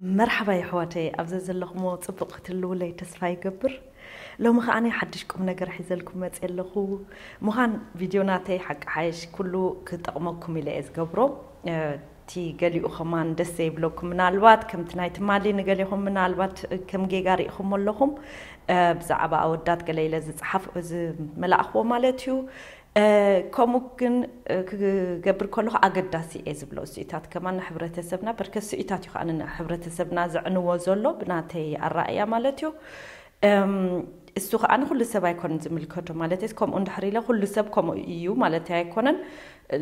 መርሓባ የሕዋተይ፣ ኣብ ዘዘለኹሞ ጽቡቕ ክትህልውለይ ተስፋ ይገብር። ሎሚ ከኣ ናይ ሓድሽ ቁም ነገር ሒዘልኩም መጽየ ኣለኹ። ምዃን ቪድዮ ናተይ ሓቂ ሓይሽ ኩሉ ክጠቕመኩም ኢለ እየ ዝገብሮ። እቲ ገሊኡ ኸማን ደስ ዘይብለኩም፣ ምናልባት ከምቲ ናይ ትማሊ ንገሊኹም ምናልባት ከም ጌጋ ርኢኹም ኣለኹም። ብዛዕባ ኣወዳት ገለ ኢለ ዝጸሓፍ ዝመላእኽዎ ማለት እዩ። ከምኡ ግን ክገብር ከለኹ ኣገዳሲ እየ ዝብሎ። ስኢታት ከማን ንሕብረተሰብና በርከት ስኢታት እዩ ከኣ ንሕብረተሰብና ዘዕንዎ ዘሎ ብናተይ ኣራእያ ማለት እዩ። እሱ ከኣ ንኩሉ ሰብ ኣይኮነን ዝምልከቶ ማለት እዩ። ከምኡ እንድሕር ኢለ ኩሉ ሰብ ከምኡ እዩ ማለት ኣይኮነን።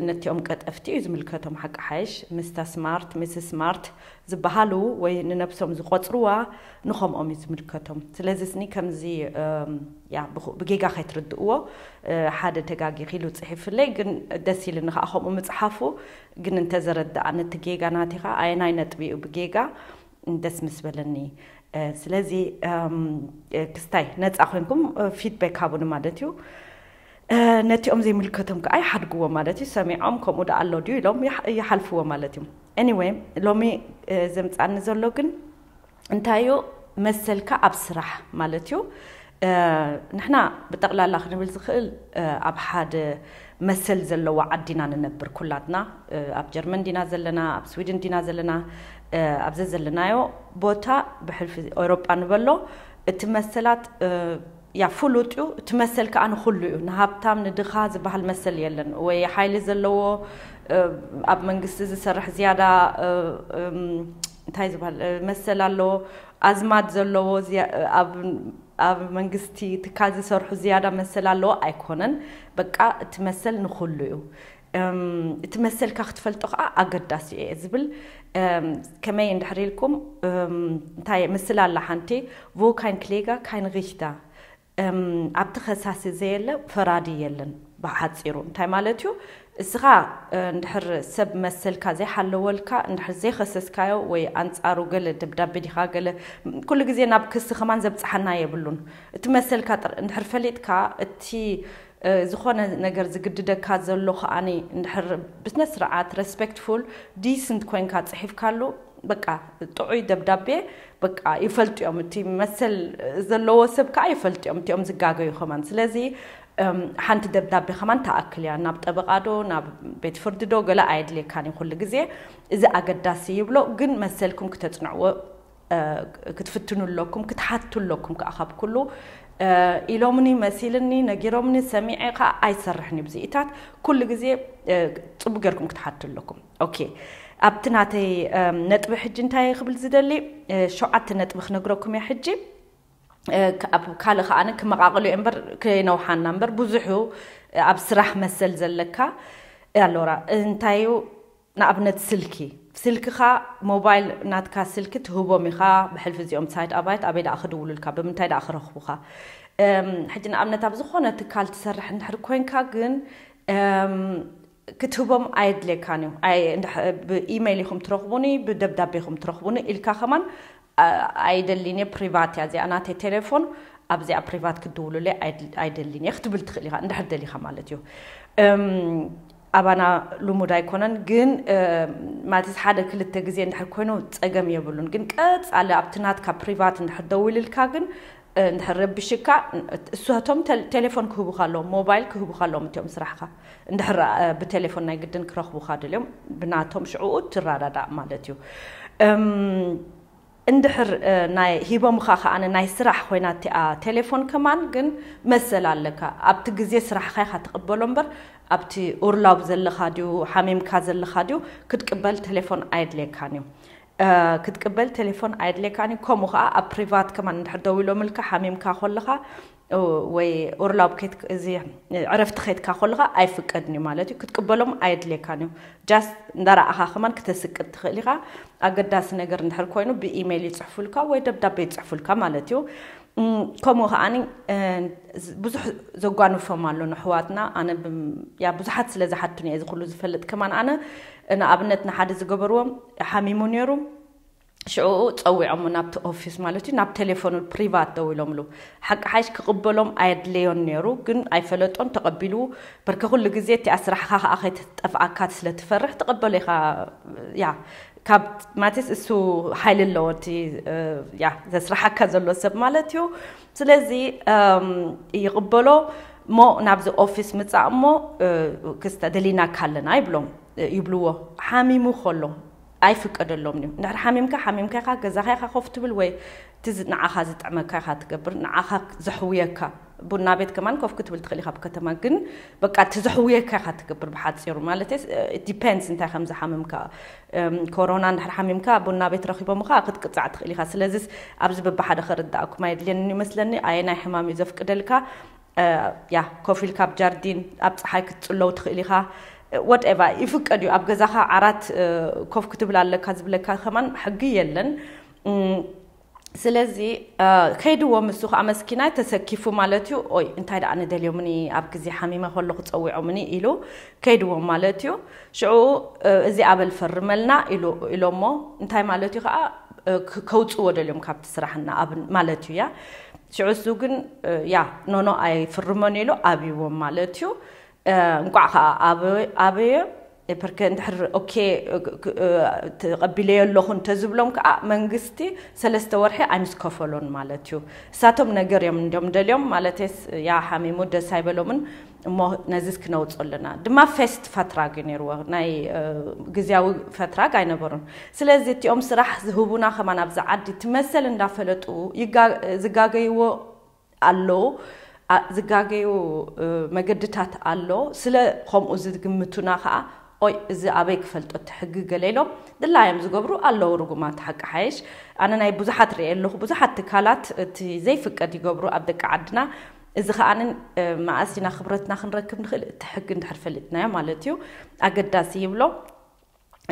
ነቲኦም ቀጠፍቲ እዩ ዝምልከቶም። ሓቂ ሓይሽ ምስታ ስማርት ምስ ስማርት ዝበሃሉ ወይ ንነብሶም ዝቆጽርዋ ንኸምኦም እዩ ዝምልከቶም። ስለዚ ስኒ ከምዚ ያ ብጌጋ ከይትርድእዎ። ሓደ ተጋጊ ኢሉ ጽሒፍለይ ግን ደስ ኢልኒ ከኣ ከምኡ ምጽሓፉ። ግን እንተዘረድኣ ነቲ ጌጋ ናቲኻ ኣየናይ ነጥቢ እዩ ብጌጋ ደስ ምስ በለኒ። ስለዚ ክስታይ ነፃ ኮይንኩም ፊድባክ ሃቡኒ ማለት እዩ። ነቲኦም ዘይምልከቶም ከዓ ይሓድግዎ ማለት እዩ። ሰሚዖም ከምኡ ደኣ ኣሎ ድዩ ኢሎም ይሓልፍዎ ማለት እዩ። Anyway፣ ሎሚ ዘምፃኒ ዘሎ ግን እንታይ እዩ? መሰልካ ኣብ ስራሕ ማለት እዩ። ንሕና ብጠቕላላ ክንብል ዝኽእል ኣብ ሓደ መሰል ዘለዎ ዓዲና ንነብር ኩላትና። ኣብ ጀርመን ዲና ዘለና፣ ኣብ ስዊድን ዲና ዘለና፣ ኣብ ዘዘለናዮ ቦታ ብሕልፊ ኤውሮጳ ንበሎ እቲ መሰላት ያ ፍሉጥ እዩ። እቲ መሰል ከዓ ንኹሉ እዩ። ንሃብታም ንድኻ ዝበሃል መሰል የለን። ወይ ሓይሊ ዘለዎ ኣብ መንግስቲ ዝሰርሕ ዝያዳ እንታይ ዝበሃል መሰል ኣለዎ። ኣዝማድ ዘለዎ ኣብ መንግስቲ ትካል ዝሰርሑ ዝያዳ መሰል ኣለዎ ኣይኮነን። በቃ እቲ መሰል ንኹሉ እዩ። እቲ መሰልካ ክትፈልጦ ከዓ ኣገዳሲ እየ ዝብል። ከመይ እንድሕር ኢልኩም እንታይ ምስል ኣላ ሓንቲ፣ ቮ ካይን ክሌጋ ካይን ሪሽታ፣ ኣብቲ ኸሳሲ ዘየለ ፈራዲ የለን። ብሓፂሩ እንታይ ማለት እዩ? እስኻ እንድሕር ሰብ መሰልካ ዘይሓለወልካ እንድሕር ዘይኸሰስካዮ ወይ ኣንፃሩ ገለ ደብዳቤ ዲኻ ገለ፣ ኩሉ ግዜ ናብ ክሲ ከማን ዘብፅሓና የብሉን። እቲ መሰልካ እንድሕር ፈሊጥካ እቲ ዝኾነ ነገር ዝግድደካ ዘሎ ከኣኒ እንድሕር ብስነ ስርዓት ሬስፔክትፉል ዲስንት ኮይንካ ፅሒፍካሉ በቃ ጥዑይ ደብዳቤ በቃ ይፈልጡ እዮም። እቲ መሰል ዘለዎ ሰብ ከዓ ይፈልጡ እዮም እቲኦም ዝጋገዩ ከማን። ስለዚ ሓንቲ ደብዳቤ ከማን ተኣክል እያ። ናብ ጠበቓ ዶ ናብ ቤት ፍርዲ ዶ ገለ ኣየድልየካን እዩ ኩሉ ግዜ። እዚ ኣገዳሲ ይብሎ። ግን መሰልኩም ክተፅንዕዎ ክትፍትኑ ኣለኩም፣ ክትሓቱ ኣለኩም ከዓ ካብ ኩሉ። ኢሎምኒ፣ መሲልኒ፣ ነጊሮምኒ፣ ሰሚዐ ከዓ ኣይሰርሕን እዩ ብዚኢታት። ኩሉ ግዜ ፅቡቅ ገርኩም ክትሓቱ ኣለኩም። ኦኬ፣ ኣብቲ ናተይ ነጥቢ ሕጂ እንታይ ክብል ዝደሊ፣ ሸውዓተ ነጥቢ ክነግረኩም እየ ሕጂ። ኣብ ካልእ ከዓ ክመቃቅሉ እየ እምበር ከይነውሓና እምበር ብዙሑ ኣብ ስራሕ መሰል ዘለካ ኣሎራ እንታይ እዩ? ንኣብነት ስልኪ፣ ስልክኻ ሞባይል ናትካ ስልኪ ትህቦም ኢኻ። ብሕልፊ እዚኦም ሳይት ኣባይት ኣበይ ደኣ ክድውሉልካ፣ ብምንታይ ደኣ ክረኽቡኻ? ሕጂ ንኣብነት ኣብ ዝኾነ ትካል ትሰርሕ እንድሕር ኮይንካ ግን ክትህቦም ኣየድልየካን እዩ። ብኢመይል ኢኹም ትረኽቡኒ፣ ብደብዳቤ ኢኹም ትረኽቡኒ ኢልካ ከማን ኣይደሊን እየ። ፕሪቫት እያ እዚኣ ናተይ ቴሌፎን፣ ኣብዚኣ ፕሪቫት ክትድውሉለይ ኣይደሊን እየ ክትብል ትኽእል ኢኻ፣ እንድሕር ደሊኻ ማለት እዩ። ኣባና ልሙድ ኣይኮነን ግን ማለት ሓደ ክልተ ግዜ እንድሕር ኮይኑ ፀገም የብሉን። ግን ቀፃሊ ኣብቲ ናትካ ፕሪቫት እንድሕር ደዊልልካ ግን እንድሕር ረቢሽካ እሳቶም ቴሌፎን ክህቡካ ኣለዎም፣ ሞባይል ክህቡካ ኣለዎም እቲኦም ስራሕካ። እንድሕር ብቴሌፎን ናይ ግድን ክረኽቡካ ደልዮም ብናቶም ሽዕኡ ትረዳዳእ ማለት እዩ። እንድሕር ናይ ሂቦምኻ ከኣ ናይ ስራሕ ኮይና እቲኣ ቴሌፎን ከማን ግን መሰል ኣለካ። ኣብቲ ግዜ ስራሕኻ ኢኻ ትቕበሎ እምበር ኣብቲ ኡርላውብ ዘለኻ ድዩ ሓሚምካ ዘለኻ ድዩ ክትቅበል ቴሌፎን ኣየድልየካን እዩ። ክትቅበል ቴሌፎን ኣየድልየካን እዩ። ከምኡ ከኣ ኣብ ፕሪቫት ከማን እንድሕር ደዊሎምልካ ሓሚምካ ከለኻ ወይ ኡርላውብ እዚ ዕረፍቲ ከይድካ ከለኻ ኣይፍቀድን እዩ ማለት እዩ። ክትቅበሎም ኣየድልየካን እዩ። ጃስት እንዳረኣኻ ከማን ክተስቅጥ ትኽእል ኢኻ። ኣገዳሲ ነገር እንድሕር ኮይኑ ብኢሜይል ይፅሕፉልካ ወይ ደብዳቤ ይፅሕፉልካ ማለት እዩ። ከምኡ ከዓኒ ብዙሕ ዘጓንፎም ኣሎ ንኣሕዋትና። ኣነ ያ ብዙሓት ስለ ዝሓቱኒ እየ እዚ ኩሉ ዝፈልጥ። ከማን ኣነ ንኣብነት ንሓደ ዝገበርዎም ሓሚሙ ነይሩ ሽዑ ጸዊዖም ናብቲ ኦፊስ ማለት እዩ ናብ ቴሌፎኑ ፕሪቫት ደው ኢሎምሉ። ሓቂ ሓይሽ ክቕበሎም ኣየድለዮን ነይሩ፣ ግን ኣይፈለጦን፣ ተቐቢሉ። በርከ ኩሉ ግዜ እቲ ኣስራሕኻ ከዓ ከይትጠፍኣካ ስለትፈርሕ ትቐበሎ ኢኻ። ያ ካብ ማቴስ እሱ ሓይሊ ኣለዎ እቲ ያ ዘስራሓካ ዘሎ ሰብ ማለት እዩ። ስለዚ ይቕበሎ እሞ ናብዚ ኦፊስ ምጻእ እሞ ክስተ ደሊናካ ኣለና ይብሎም ይብልዎ። ሓሚሙ ከሎ ኣይፍቀደሎም እዩ። እንድሕር ሓሚምካ ሓሚምካ ኢኻ፣ ገዛኻ ኢኻ ኮፍ ትብል ወይ እቲ ንዓኻ ዝጥዕመካ ኢኻ ትገብር። ንዓኻ ዘሕውየካ ቡና ቤት ከማን ኮፍ ክትብል ትኽእል ኢኻ ኣብ ከተማ፣ ግን በቃ እቲ ዘሕውየካ ኢኻ ትገብር። ብሓፂሩ ማለት ዲፔንድስ እንታይ ከም ዝሓምምካ። ኮሮና እንድሕር ሓሚምካ ቡና ቤት ረኺቦምኻ ክትቅፃዕ ትኽእል ኢኻ። ስለዚስ ኣብዚ በብሓደ ከርዳእኩም ኣይድልየንን ይመስለኒ። ኣየናይ ሕማም እዩ ዘፍቅደልካ? ያ ኮፍ ኢልካ ኣብ ጃርዲን ኣብ ፀሓይ ክትፅለው ትኽእል ኢኻ። ወትኤቨር ይፍቀድ እዩ። ኣብ ገዛኻ ዓራት ኮፍ ክትብል ኣለካ ዝብለካ ከማን ሕጊ የለን። ስለዚ ከይድዎም እሱ ከዓ መስኪናይ ተሰኪፉ ማለት እዩ። ኦይ እንታይ ደኣ ንደልዮምኒ ኣብ ግዜ ሓሚመ ከለኹ ፀዊዖምኒ ኢሉ ከይድዎም ማለት እዩ። ሽዑ እዚ ኣበል ፈርመልና ኢሎሞ እንታይ ማለት እዩ ከዓ ከውፅዎ ደልዮም ካብቲ ስራሕና ማለት እዩ። ያ ሽዑ እሱ ግን ያ ኖኖ ኣይፍርመን ኢሉ ኣብይዎም ማለት እዩ። እንቋዕ ከዓ ኣበየ ፐርከ እንድሕር ኦኬ ተቐቢለዮ ኣለኹ እንተዝብሎም ከዓ መንግስቲ ሰለስተ ወርሒ ኣይምስከፈሎን ማለት እዩ። እሳቶም ነገር እዮም እንዲም ደልዮም ማለቴስ ያ ሓሚሙ ደስ ኣይበሎምን። እሞ ነዚስ ክነውፅኦ ኣለና ድማ ፌስት ፈትራግ እዩ ነይርዎ፣ ናይ ግዜያዊ ፈትራግ ኣይነበሩን። ስለዚ እቲኦም ስራሕ ዝህቡና ከማን ኣብዚ ዓዲ ትመሰል እንዳፈለጡ ዝጋገይዎ ኣሎ። ዝጋገዩ መገድታት ኣሎ። ስለ ከምኡ ዝግምቱና ከዓ ኦይ እዚ ኣበይ ክፈልጦ እቲ ሕጊ ገለ ኢሎም ድላዮም ዝገብሩ ኣለዉ። ርጉማት ሓቂ ሓይሽ ኣነ ናይ ብዙሓት ርኤ ኣለኹ። ብዙሓት ትካላት እቲ ዘይፍቀድ ይገብሩ ኣብ ደቂ ዓድና። እዚ ከዓንን መኣስ ኢና ክብረትና ክንረክብ ንኽእል? እቲ ሕጊ እንድሕር ፈሊጥናዮ ማለት እዩ። ኣገዳሲ ይብሎ።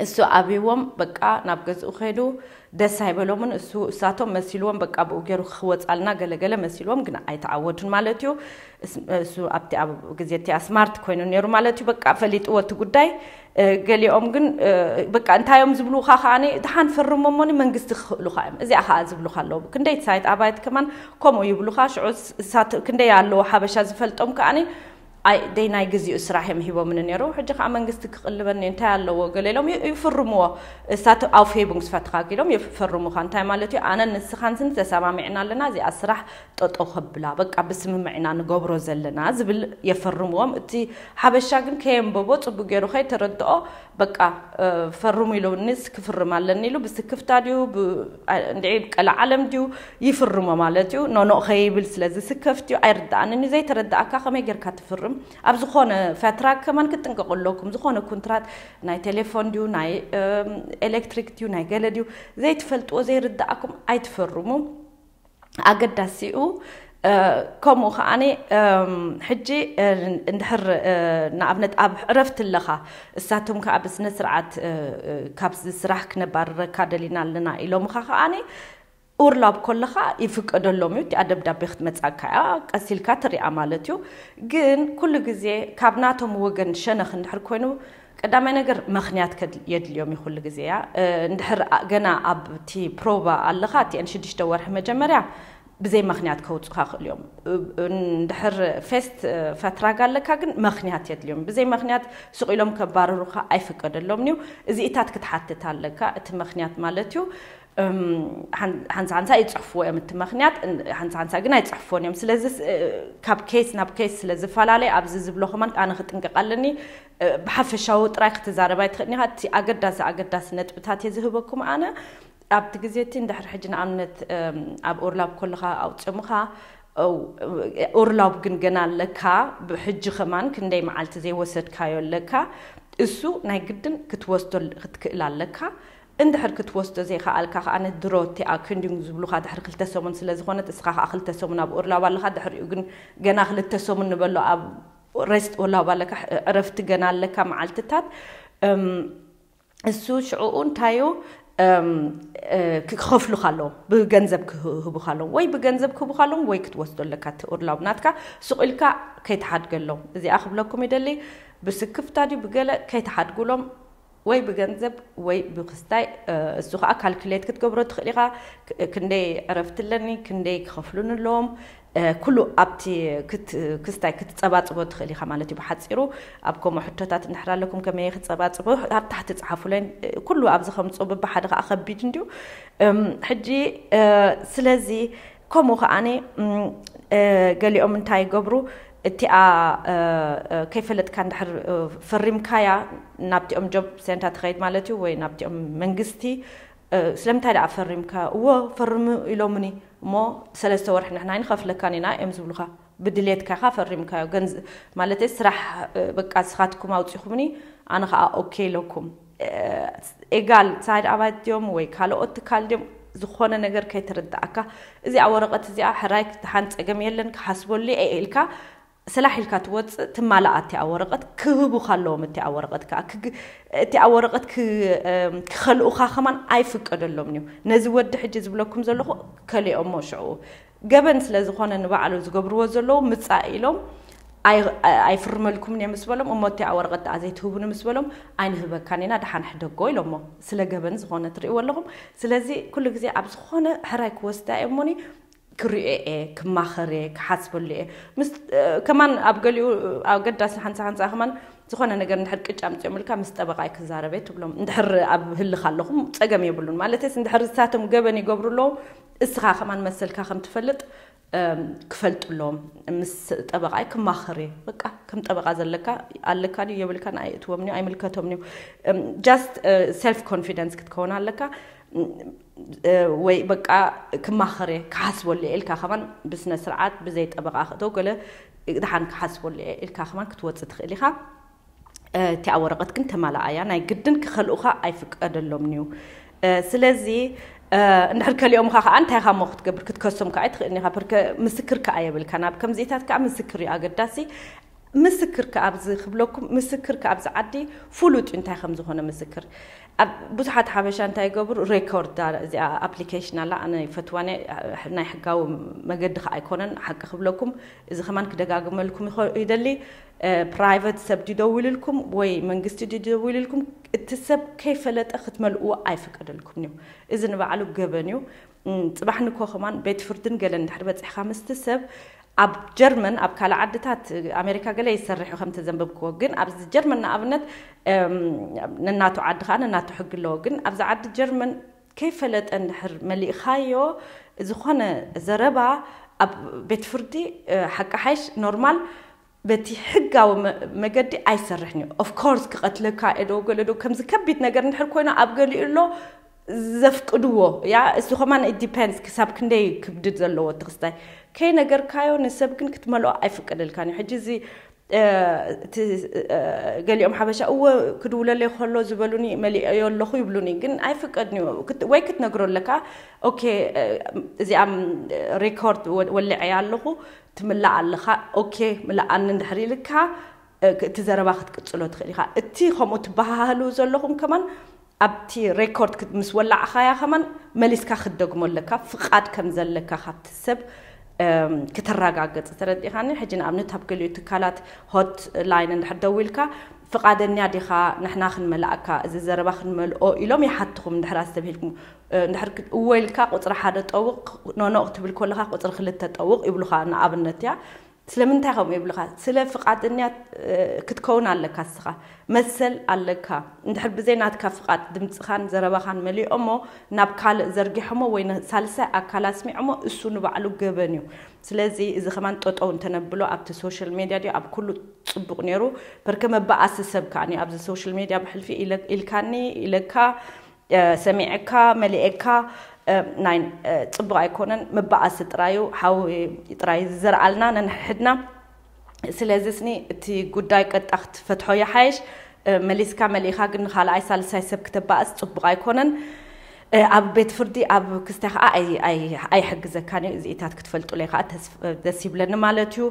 እሱ ኣብዎም በቃ ናብ ገዝኡ ከይዱ ደስ ኣይበሎምን። እሱ እሳቶም መሲልዎም በቃ ብኡ ገይሩ ክወፃልና ገለገለ መሲልዎም ግን ኣይተዓወቱን ማለት እዩ። እሱ ኣብቲ ኣብ ግዜ እቲኣ ስማርት ኮይኑ ነይሩ ማለት እዩ። በቃ ፈሊጥዎ እቲ ጉዳይ። ገሊኦም ግን በቃ እንታይ እዮም ዝብሉካ ከዓኒ ድሓን ፈርሞ እሞኒ መንግስቲ ክኽእሉካ እዮም እዚኣ ከዓ ዝብሉካ ኣለዉ። ክንደይ ሳይት ኣባይት ከማን ከምኡ ይብሉካ። ሽዑ ክንደይ ኣለዎ ሓበሻ ዝፈልጦም ከዓኒ ኣይ ደይ ናይ ግዜኡ ስራሕ እዮም ሂቦምኒ ነይሩ። ሕጂ ከዓ መንግስቲ ክቕልበኒ እንታይ ኣለዎ ገለ ኢሎም ይፍርምዎ። እሳት ኣውፌቡንግስ ፈትኻ ኢሎም ይፈርሙኻ። እንታይ ማለት እዩ? ኣነ ንስኻን ስኒ ተሰማሚዕና ኣለና እዚኣ ስራሕ ጠጦ ከብላ በቃ ብስምምዕ ኢና ንገብሮ ዘለና ዝብል የፈርምዎም። እቲ ሓበሻ ግን ከየንበቦ ፅቡቅ ገይሩ ከይተረድኦ በቃ ፈርሙ ኢሉ ንስ ክፍርም ኣለኒ ኢሉ ብስክፍታ ድዩ እንድዒ ቀለ ዓለም ድዩ ይፍርሞ ማለት እዩ። ኖኖ ከይብል ስለ ዝስከፍት እዩ። ኣይርዳኣንን እዩ። ዘይተረዳኣካ ከመይ ጌርካ ትፍርም? ኣብ ዝኾነ ፈትራግ ከማን ክትጥንቀቁ ኣለኩም። ዝኾነ ኩንትራት ናይ ቴሌፎን ድዩ ናይ ኤሌክትሪክ ድዩ ናይ ገለ ድዩ ዘይትፈልጥዎ ዘይርዳኣኩም ኣይትፈርሙ። ኣገዳሲኡ ከምኡ ከዓኒ ሕጂ እንድሕር ንኣብነት ኣብ ዕረፍቲ ኣለኻ እሳቶም ከዓ ብስነ ስርዓት ካብዚ ስራሕ ክነባርረካ ደሊና ኣለና ኢሎምኻ ከዓኒ ኡርላብ ከለኻ ይፍቀደሎም እዩ። እቲኣ ደብዳቤ ክትመፃካ እያ ቀሲልካ ትሪኣ ማለት እዩ። ግን ኩሉ ግዜ ካብ ናቶም ወገን ሸነኽ እንድሕር ኮይኑ ቀዳማይ ነገር ምኽንያት የድልዮም እዩ ኩሉ ግዜ እያ። እንድሕር ገና ኣብቲ ፕሮቫ ኣለኻ እቲአን ሽዱሽተ ወርሒ መጀመርያ ብዘይ ምኽንያት ከውፁኻ ክእል እዮም። እንድሕር ፌስት ፈትራግ ኣለካ ግን ምኽንያት የድልዮም። ብዘይ ምኽንያት ስቕ ኢሎም ከባርሩኻ ኣይፍቀደሎም እዩ። እዚኢታት ክትሓትት ኣለካ እቲ ምኽንያት ማለት እዩ። ሓንሳ ሓንሳ ይፅሕፍዎ እዮም እቲ ምኽንያት ሓንሳ ሓንሳ ግን ኣይፅሕፍዎን እዮም። ስለዚ ካብ ኬስ ናብ ኬስ ስለ ዝፈላለየ ኣብዚ ዝብሎ ከማን ኣነ ክጥንቀቕ ኣለኒ። ብሓፈሻዊ ጥራይ ክትዛረብ ኣይትኽእልን ኢኻ። እቲ ኣገዳሲ ኣገዳሲ ነጥብታት እየ ዝህበኩም ኣነ ኣብቲ ግዜ እቲ እንድሕር ሕጂ ንኣብነት ኣብ ኦርላብ ከለኻ ኣውፅሙኻ ኦርላብ ግን ገና ኣለካ ብሕጂ ከማን ክንደይ መዓልቲ ዘይወሰድካዮ ኣለካ። እሱ ናይ ግድን ክትወስዶ ክትክእል ኣለካ። እንድሕር ክትወስዶ ዘይከኣልካ ከዓ ድሮ እቲኣ ክንዲንግ ዝብሉካ ድሕሪ ክልተ ሰሙን ስለ ዝኾነት እስኻ ከዓ ክልተ ሰሙን ኣብ ኦርላብ ኣለካ። ድሕሪኡ ግን ገና ክልተ ሰሙን ንበሎ ኣብ ሬስት ኦርላብ ኣለካ። ዕረፍቲ ገና ኣለካ መዓልትታት እሱ ሽዕኡ እንታዩ ክኸፍሉካ ኣለዎም ብገንዘብ ክህቡካ ኣለዎም ወይ ብገንዘብ ክህቡካ ኣለዎም ወይ ክትወስዶ ኣለካ እቲ ኦርላብ ናትካ። ሱቕ ኢልካ ከይትሓድገሎም እዚኣ ክብለኩም ይደሊ። ብስክፍታ ድዩ ብገለ ከይትሓድጉሎም። ወይ ብገንዘብ ወይ ብክስታይ እሱ ከዓ ካልኩሌት ክትገብሮ ትኽእል ኢኻ። ክንደይ ዕረፍቲ ኣለኒ፣ ክንደይ ክኸፍሉን ኣለዎም፣ ኩሉ ኣብቲ ክስታይ ክትፀባፅቦ ትኽእል ኢኻ ማለት እዩ። ብሓፂሩ ኣብ ከምኡ ሕቶታት እንድሕር ኣለኩም ከመይ ክፀባፅቦ ኣብ ታሕቲ ፀሓፉለይ። ኩሉ ኣብዚ ከምፅኦ በብሓደ ከዓ ከቢድ እንድዩ። ሕጂ ስለዚ ከምኡ ከዓኒ ገሊኦም እንታይ ይገብሩ፣ እቲኣ ከይፈለጥካ እንድሕር ፈሪምካያ ናብቲኦም ጆብ ሴንተር ትኸይድ ማለት እዩ፣ ወይ ናብቲኦም መንግስቲ። ስለምንታይ ደኣ ፈሪምካ? እዎ ፈርሙ ኢሎምኒ እሞ ሰለስተ ወርሒ ንሕና ኣይንኸፍለካን ኢና እዮም ዝብሉኻ። ብድሌትካ ኢኻ ፈሪምካዮ። ገንዝ-፣ ማለተይ ስራሕ በቃ ንስኻትኩም ኣውፂኹምኒ ኣነ ከዓ ኦኬ ኢለኩም። ኤጋል ሳይድ ኣባት ድዮም ወይ ካልኦት ትካል ድዮም ዝኾነ ነገር ከይተረዳእካ፣ እዚኣ ወረቐት እዚኣ ሕራይ ክትሓን ፀገም የለን ክሓስበሉ እየ ኢልካ ስላሕ ኢልካ ትወፅእ ትማላኣ እቲኣ ወረቐት ክህቡኻ ኣለዎም። እቲኣ ወረቐት ከዓ ክግ-፣ እቲኣ ወረቐት ክ-፣ ክኸልኡኻ ከማን ኣይፍቀደሎም እዩ። ነዚ ወዲ ሕጂ ዝብለኩም ዘለኹ ከሊኦሞ ሽዑ ገበን ስለ ዝኾነ ንባዕሉ ዝገብርዎ ዘለዉ ምጻእ ኢሎም ኣይፍርመልኩምን እየ ምስ በሎም፣ እሞ እቲኣ ወረቐት ደኣ ዘይትህቡኒ ምስ በሎም፣ ኣይንህበካን ኢና ደሓን ሕደጎ ኢሎሞ። ስለ ገበን ዝኾነ ትርእይዎ ኣለኹም። ስለዚ ኩሉ ግዜ ኣብ ዝኾነ ሕራይ ክወስዳ እየ እሞኒ ክሪኦ እየ፣ ክማኸር እየ፣ ክሓስበሉ እየ። ምስ ከማን ኣብ ገሊኡ ኣገዳሲ ሓንሳ ሓንሳ ከማን ዝኾነ ነገር እንድሕር ቅጫ ኣምፅኦምልካ ምስ ጠበቓይ ክዛረበ ትብሎም። እንድሕር ኣብ ህልኽ ኣለኹም ፀገም የብሉን። ማለትስ እንድሕር እሳቶም ገበን ይገብሩ ኣለዉ፣ እስኻ ከማን መሰልካ ከም ትፈልጥ ክፈልጡ ኣለዎም። ምስ ጠበቓይ ክማኸር እየ። በቃ ከም ጠበቓ ዘለካ ኣለካ ድዩ የብልካን ኣይእትዎም እዩ ኣይምልከቶም እዩ። ጃስት ሰልፍ ኮንፊደንስ ክትከውን ኣለካ። ወይ በቃ ክማኸር እየ ክሓስበሉ እየ ኢልካ ከማን ብስነ ስርዓት ብዘይ ጠበቓ ክእተው ገለ ድሓን ክሓስበሉ እየ ኢልካ ከማን ክትወፅእ ትኽእል ኢኻ። እቲኣ ወረቐት ግን ተማላኣያ ናይ ግድን ክኸልኡኻ ኣይፍቀደሎምን እዩ። ስለዚ እንድሕር ከሊኦምኻ ከዓ እንታይ ኻ እሞ ክትገብር ክትከሶም ከዓ ኣይትኽእልን ኢኻ። ፐርከ ምስክር ከዓ የብልካ ናብ ከምዚታት ከዓ ምስክር እዩ ኣገዳሲ። ምስክር ከዓ ኣብዚ ክብለኩም ምስክር ከዓ ኣብዚ ዓዲ ፍሉጥ እዩ እንታይ ከም ዝኾነ ምስክር ኣብ ብዙሓት ሓበሻ እንታይ ይገብሩ ሬኮርድ እዚኣ ኣፕሊኬሽን ኣላ ኣነ ይፈትዋነ ናይ ሕጋዊ መገዲ ከዓ ኣይኮነን ሓቂ ክብለኩም እዚ ከማን ክደጋግመልኩም ይደሊ። ፕራይቨት ሰብ ድደውልልኩም ወይ መንግስቲ ድደውልልኩም እቲ ሰብ ከይፈለጠ ክትመልእዎ ኣይፍቀደልኩም እዩ። እዚ ንባዕሉ ገበን እዩ። ፅባሕ ንኮ ከማን ቤት ፍርድን ገለ እንድሕር በፂሕካ ምስቲ ሰብ ኣብ ጀርመን ኣብ ካልእ ዓድታት ኣሜሪካ ገለ ይሰርሑ ከምቲ ዘንበብክዎ ግን ኣብዚ ጀርመን ንኣብነት ነናቱ ዓዲ ከዓ ነናቱ ሕጊ ኣለዎ ግን ኣብዚ ዓዲ ጀርመን ከይፈለጠ እንድሕር መሊእኻዮ ዝኾነ ዘረባ ኣብ ቤት ፍርዲ ሓቂ ሓይሽ ኖርማል በቲ ሕጋዊ መገዲ ኣይሰርሕን እዩ። ኦፍኮርስ ክቐትለካ እዶ ገለዶ ከምዚ ከቢድ ነገር እንድሕር ኮይኑ ኣብ ገሊኡ ኣሎ ዘፍቅድዎ ያ እሱ ከማን ዲፐንስ ክሳብ ክንደይ ክብድድ ዘለዎ እቲ ክስታይ ከይነገርካዮ ንሰብ ግን ክትመልኦ ኣይፍቀደልካን እዩ። ሕጂ እዚ እቲ ገሊኦም ሓበሻ እወ ክድውለለይ ከሎ ዝበሉኒ መሊኦዮ ኣለኹ ይብሉኒ ግን ኣይፍቀድን እዩ። ወይ ክትነግሮ ኣለካ ኦኬ እዚኣ ሬኮርድ ወልዐያ ኣለኹ ትምላእ ኣለኻ ኦኬ ምልኣኒ እንድሕር ኢልካ እቲ ዘረባ ክትቅፅሎ ትኽእል ኢኻ። እቲ ከምኡ ትበሃሃሉ ዘለኹም ከማን ኣብቲ ሬኮርድ ምስ ወላዕኻያ ከማን መሊስካ ክትደግሞ ኣለካ ፍቓድ ከም ዘለካ ካብቲ ሰብ ክተረጋገፅ ተረዲኻኒ። ሕጂ ንኣብነት ኣብ ገሊኡ ትካላት ሆት ላይን እንድሕር ደዊልካ ፍቓደኛ ዲኻ ንሕና ክንመልኣካ እዚ ዘረባ ክንመልኦ ኢሎም ይሓትኹም እንድሕር ኣስተብሂልኩም እንድሕር እወ ኢልካ ቁፅሪ ሓደ ጠውቕ ኖኖ ክትብል ከለካ ቁፅሪ ክልተ ጠውቕ ይብሉካ ንኣብነት እያ ስለምንታይ ከምኡ ይብልካ ስለ ፍቓደኛ ክትከውን ኣለካ እስኻ መሰል ኣለካ እንድሕር ብዘይ ናትካ ፍቓድ ድምፅኻን ዘረባኻን መሊኦሞ ናብ ካልእ ዘርጊሖሞ ወይ ሳልሳይ ኣካል ኣስሚዖሞ እሱ ንባዕሉ ገበን እዩ ስለዚ እዚ ከማን ጠጠው እንተነብሎ ኣብቲ ሶሻል ሜድያ ድዩ ኣብ ኩሉ ፅቡቕ ነይሩ በርከ መበኣሲ ሰብ ከዓኒ ኣብዚ ሶሻል ሜድያ ብሕልፊ ኢልካኒ ኢለካ ሰሚዐካ መሊኤካ ናይ ፅቡቕ ኣይኮነን መበኣሲ ጥራዩ ሓዊ ጥራይ ዝዘርኣልና ነንሕድና ስለዚ ስኒ እቲ ጉዳይ ቀጣ ክትፈትሖ ይሓይሽ መሊስካ መሊእኻ ግን ንኻልኣይ ሳልሳይ ሰብ ክተባእስ ፅቡቕ ኣይኮነን ኣብ ቤት ፍርዲ ኣብ ክስታይ ከዓ ኣይሕግዘካን እዩ እዚኢታት ክትፈልጡለይ ከዓ ደስ ይብለኒ ማለት እዩ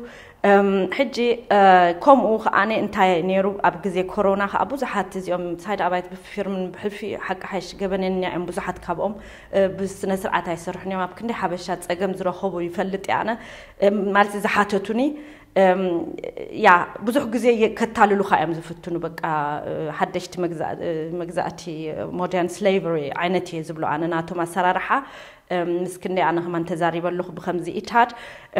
ሕጂ ከምኡ ከዓነ እንታይ ነይሩ ኣብ ግዜ ኮሮና ከዓ ብዙሓት እዚኦም ሳይድ ኣባይት ብፊርምን ብሕልፊ ሓቂ ሓይሽ ገበነኛ እዮም ብዙሓት ካብኦም ብስነ ስርዓት ኣይሰርሕን እዮም ኣብ ክንዲ ሓበሻ ፀገም ዝረኸቡ ይፈልጥ እየ ኣነ ማለት ዝሓተቱኒ ያ ብዙሕ ግዜ ከታልሉካ እዮም ዝፍትኑ በቃ ሓደሽቲ መግዛእቲ ሞደርን ስሌቨሪ ዓይነት እየ ዝብሎ ኣነ ናቶም ኣሰራርሓ ምስ ክንደይ ኣነ ከማን ተዛሪበ ኣለኹ ብከምዚ ኢታድ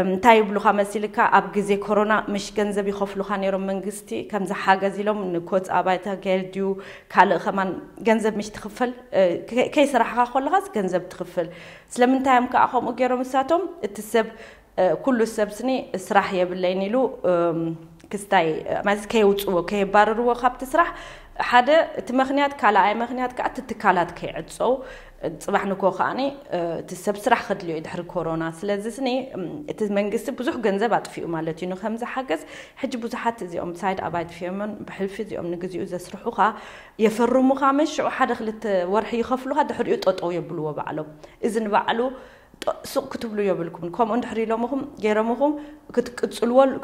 እንታይ ይብሉካ መሲልካ ኣብ ግዜ ኮሮና ምሽ ገንዘብ ይኸፍሉካ ነይሮም መንግስቲ ከምዚ ሓገዝ ኢሎም ንኮት ኣባይታ ገል ድዩ ካልእ ከማን ገንዘብ ምሽ ትኽፈል ከይስራሕካ ከለኻስ ገንዘብ ትኽፍል ስለምንታይ እዮም ከዓ ከምኡ ገይሮም ንሳቶም እቲ ሰብ ኩሉ ሰብ ስኒ ስራሕ የብለይን ኢሉ ክስታይ ማለት ከየውፅዎ ከየባረርዎ ካብቲ ስራሕ ሓደ እቲ ምክንያት ካልኣይ ምክንያት ከዓ እቲ ትካላት ከይዕፀው ፅባሕ ንኮ ከዓኒ እቲ ሰብ ስራሕ ከድልዮ ድሕሪ ኮሮና ስለዚ ስኒ እቲ መንግስቲ ብዙሕ ገንዘብ ኣጥፊኡ ማለት እዩ ንከምዚ ሓገዝ ሕጂ ብዙሓት እዚኦም ሳይድ ኣባይት ፊርመን ብሕልፊ እዚኦም ንግዚኡ ዘስርሑካ የፈርሙካ መሽዑ ሓደ ክልተ ወርሒ ይኸፍሉካ ድሕሪኡ ጠጠው የብልዎ ባዕሎም እዚ ንባዕሉ ሱቕ ክትብሉ የብልኩምን ከምኡ እንድሕር ኢሎምኹም ገይሮምኹም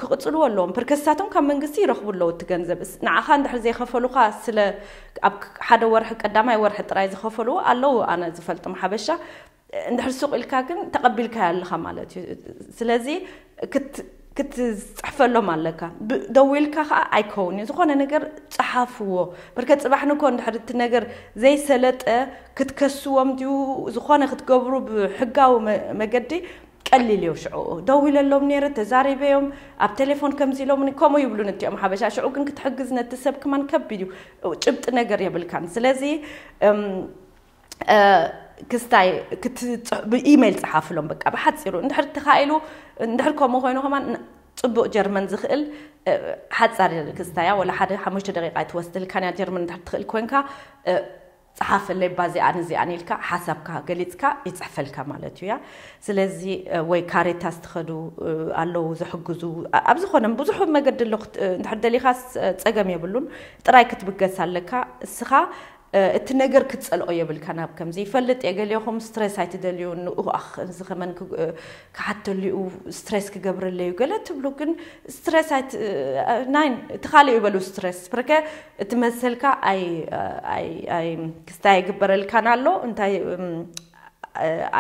ክቅፅልዎ ኣለዎም ፕርከስታቶም ካብ መንግስቲ ይረኽቡ ኣለዉ እቲ ገንዘብ ንዓኻ እንድሕር ዘይኸፈሉካ ስለ ኣብ ሓደ ወርሒ ቀዳማይ ወርሒ ጥራይ ዝኸፈልዎ ኣለዉ ኣነ ዝፈልጦም ሓበሻ እንድሕር ሱቕ ኢልካ ግን ተቐቢልካ ኣለኻ ማለት እዩ ስለዚ ክትፅሕፈሎም ኣለካ ደዊልካ ከዓ ኣይከውን እዩ ዝኾነ ነገር ፀሓፍዎ በርከ ፅባሕ ንኮ እንድሕር እቲ ነገር ዘይሰለጠ ክትከስዎም ድዩ ዝኾነ ክትገብሩ ብሕጋዊ መገዲ ቀሊል እዩ ሽዑ ደው ኢለሎም ነይረ ተዛሪበዮም ኣብ ቴሌፎን ከምዚ ኢሎም ከምኡ ይብሉ ነቲኦም ሓበሻ ሽዑ ግን ክትሕግዝ ነቲ ሰብ ክማን ከቢድ እዩ ጭብጢ ነገር የብልካን ስለዚ ክስታይ ብኢሜይል ፀሓፍሎም በቃ ብሓፂሩ እንድሕር ተኻኢሉ እንድሕር ከምኡ ኮይኑ ከማን ፅቡቅ ጀርመን ዝኽእል ሓፃር ክስታያ ወላ ሓደ ሓሙሽተ ደቂቃ ኣይትወስድልካን እያ ጀርመን እንድሕር ትኽእል ኮንካ ፀሓፈለይ ባዚኣን እዚኣን ኢልካ ሓሳብካ ገሊፅካ ይፅሕፈልካ ማለት እዩ ያ ስለዚ ወይ ካሬታስ ትኸዱ ኣለዉ ዝሕግዙ ኣብ ዝኾነ ብዙሕ መገዲ ኣሎ እንድሕር ደሊኻስ ፀገም የብሉን ጥራይ ክትብገስ ኣለካ እስኻ እቲ ነገር ክትፀልኦ የብልካ ናብ ከምዚ ይፈልጥ እየ ገሊኹም ስትሬስ ኣይትደልዩ ንኡኣኽ እዚ ከመን ክሓተሉ እዩ ስትሬስ ክገብረለዩ ገለ ትብሉ ግን ስትሬስ ናይ እቲ ካልእ ይበሉ ስትሬስ ብርከ እቲ መሰልካ ኣይ ክስታይ ኣይግበረልካን ኣሎ እንታይ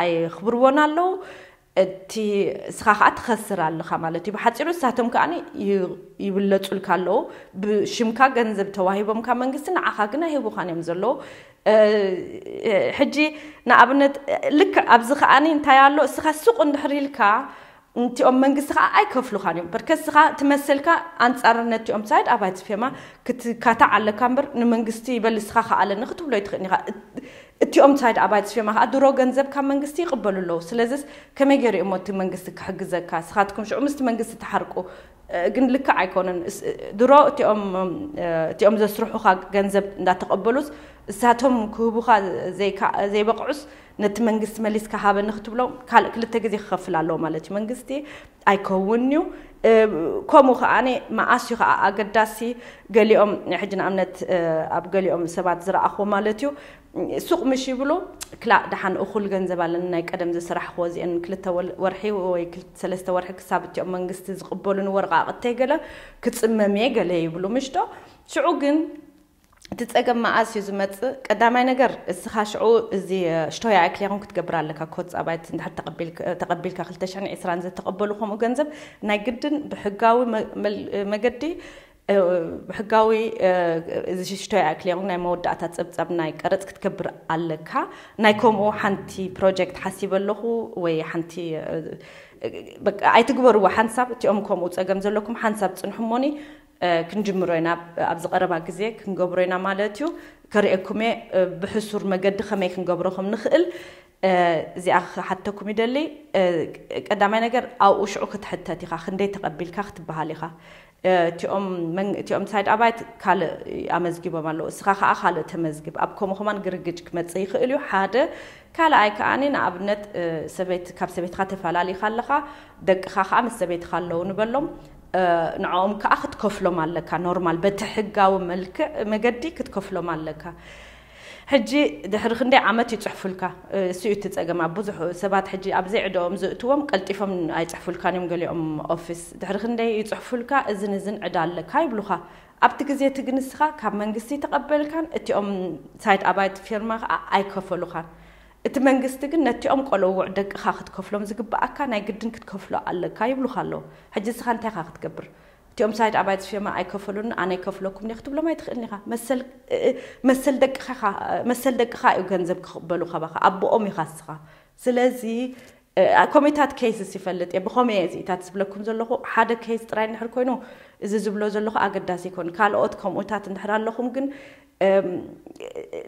ኣይኽብርዎን ኣለዉ እቲ እስኻ ከዓ ትኸስር ኣለኻ ማለት እዩ ብሓፂሩ እሳቶም ከዓ ይብለፁልካ ኣለዉ ብሽምካ ገንዘብ ተዋሂቦም ካብ መንግስቲ ንዓኻ ግን ኣይህቡኻን እዮም ዘለዉ ሕጂ ንኣብነት ልክዕ ኣብዚ ከዓኒ እንታይ ኣሎ እስኻ ሱቕ እንድሕር ኢልካ እንቲኦም መንግስቲ ከዓ ኣይከፍሉኻን እዮም በርከ እስኻ ትመሰልካ ኣንፃር ነቲኦም ሳይድ ኣባይቲ ፌማ ክትካታዕ ኣለካ እምበር ንመንግስቲ ይበል እስኻ ከኣለኒ ክትብሎ ይትኽእል ኢኻ እቲኦም ሳይድ ኣባይቲ ፌማ ከዓ ድሮ ገንዘብ ካብ መንግስቲ ይቕበሉ ኣለዉ ስለዚስ ከመይ ገይሩ እሞ እቲ መንግስቲ ክሕግዘካ ስኻትኩም ሽዑ ምስቲ መንግስቲ ተሓርቁ ግን ልክዕ ኣይኮነን ድሮ እቲኦም ዘስርሑኻ ገንዘብ እንዳተቐበሉስ እሳቶም ክህቡኻ ዘይበቕዑስ ነቲ መንግስቲ መሊስካ ሃበኒ ክትብሎም ካልእ ክልተ ግዜ ክኸፍል ኣለዎ ማለት እዩ መንግስቲ ኣይከውን እዩ ከምኡ ከዓ መኣስ እዩ ከዓ ኣገዳሲ ገሊኦም ሕጂ ንኣብነት ኣብ ገሊኦም ሰባት ዝረኣኽዎ ማለት እዩ ሱቕ ምሽ ይብሉ ክላእ ደሓን እኹል ገንዘብ ኣለኒ ናይ ቀደም ዝስራሕክዎ እዚአን ክልተ ወርሒ ወይ ሰለስተ ወርሒ ክሳብ እቲኦም መንግስቲ ዝቕበሉኒ ወረቓቕተይ ገለ ክፅመም እየ ገለ ይብሉ ምሽዶ ሽዑ ግን እቲ ፀገም መኣስ እዩ ዝመፅእ ቀዳማይ ነገር እስኻ ሽዑ እዚ ሽቶያ ክሊኹም ክትገብር ኣለካ ኮት ኣባይቲ እንድሕር ተቐቢልካ ክልተ ሽሕን ዕስራን ዝተቐበሉ ከምኡ ገንዘብ ናይ ግድን ብሕጋዊ መገዲ ብሕጋዊ እዚ ሽሽቶ ይኣክል ናይ መወዳእታ ፀብፀብ ናይ ቀረፅ ክትገብር ኣለካ ናይ ከምኡ ሓንቲ ፕሮጀክት ሓሲበ ኣለኹ ወይ ሓንቲ ኣይትግበርዎ ሓንሳብ እቲኦም ከምኡ ፀገም ዘለኩም ሓንሳብ ፅንሑ እሞኒ ክንጅምሮ ኢና ኣብዚ ቀረባ ግዜ ክንገብሮ ኢና ማለት እዩ ከርእየኩም እየ ብሕሱር መገዲ ከመይ ክንገብሮ ከም ንኽእል እዚኣ ክሓተኩም ይደሊ ቀዳማይ ነገር ኣብኡ ሽዑ ክትሕተት ኢኻ ክንደይ ተቐቢልካ ክትበሃል ኢኻ እቲኦም ሳይድ ኣባይት ካልእ ኣመዝጊቦም ኣለዉ እስኻ ከዓ ካልእ ተመዝግብ ኣብ ከምኡ ከማን ግርግጭ ክመፅእ ይኽእል እዩ ሓደ ካልኣይ ከዓኒ ንኣብነት ሰበይት ካብ ሰበይትካ ተፈላሊኻ ኣለኻ ደቅኻ ከዓ ምስ ሰበይትካ ኣለዉ ንበሎም ንዕኦም ከዓ ክትከፍሎም ኣለካ ኖርማል በቲ ሕጋዊ መልክዕ መገዲ ክትከፍሎም ኣለካ ሕጂ ድሕሪ ክንደይ ዓመት ይጽሕፉልካ? እሱ እዩ እቲ ጸገም። ኣብ ብዙሕ ሰባት ሕጂ ኣብ ዘይዕድኦም ዝእትዎም ቀልጢፎም ኣይጽሕፉልካን እዮም። ገሊኦም ኦፊስ ድሕሪ ክንደይ ይጽሕፉልካ፣ እዝን እዝን ዕዳ ኣለካ ይብሉኻ። ኣብቲ ግዜ እቲ ግን ንስኻ ካብ መንግስቲ ተቐበልካን እቲኦም ሳይድ ኣባይት ፊርማ ከዓ ኣይከፈሉኻን። እቲ መንግስቲ ግን ነቲኦም ቆልዑ ደቅኻ ክትከፍሎም ዝግብኣካ ናይ ግድን ክትከፍሎ ኣለካ ይብሉኻ ኣለዉ። ሕጂ ንስኻ እንታይ ኢኻ ክትገብር? እቲኦም ሳይድ ኣባይት ፊርማ ኣይከፈሉን፣ ኣነ ይከፍለኩም እየ ክትብሎም ኣይትኽእልን ኢኻ። መሰል እ- መሰል ደቅኻ ኢኻ- መሰል ደቅኻ እዩ ገንዘብ ክቕበሉ ካባኻ፣ ኣቦኦም ኢኻ ንስኻ። ስለዚ እ፣ ኮሜታት ኬይስስ ይፈልጥ እየ። ብኸመይ እየ እዚኢታት ዝብለኩም ዘለኹ? ሓደ ኬይስ ጥራይ እንድሕር ኮይኑ፣ እዚ ዝብሎ ዘለኹ ኣገዳሲ ይኮን። ካልኦት ከምኡታት እንድሕር ኣለኹም ግን፣ እም፣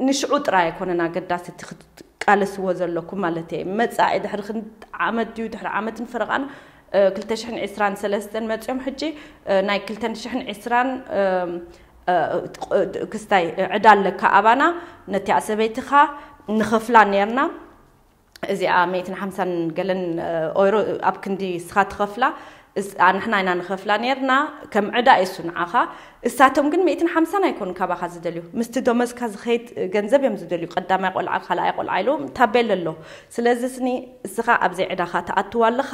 ንሽዑ ጥራይ ኣይኮነን ኣገዳሲ እቲ ክትቃለስዎ ዘለኩም ማለት እየ። መጻኢ ድሕሪ ክንድ ዓመት ድዩ፣ ድሕሪ ዓመትን ፈረቓን፣ እ፣ ክልተ ሽሕን ዕስራን ሰለስተን መጺኦም ሕጂ፣ እ፣ ናይ ክልተ ሽሕን ዕስራን፣ እም፣ እ፣ ክስታይ ዕዳ ኣለካ ኣባና፣ ነቲኣ ሰበይትኻ ንኸፍላ ኔርና። እዚኣ ሚእትን ሓምሳን ገለን፣ እ፣ ኦይሮ ኣብ ክንዲ ስኻ ትኸፍላ፣ እስ-፣ ኣ፣ ንሕና ኢና ንኸፍላ ኔርና፣ ከም ዕዳ እሱ ንዓኻ። እሳቶም ግን ሚእትን ሓምሳን ኣይኮኑን ካባኻ ዝደልዩ። ምስቲ ደሞዝካ ዝኸይድ ገንዘብ እዮም ዝደልዩ። ቀዳማይ ቆልዓ፣ ካልኣይ ቆልዓ ኢሉ ታቤል ኣሎ። ስለዚ ስኒ እስኻ ኣብ ዘይዕዳኻ ትኣትዋ ኣለኻ፣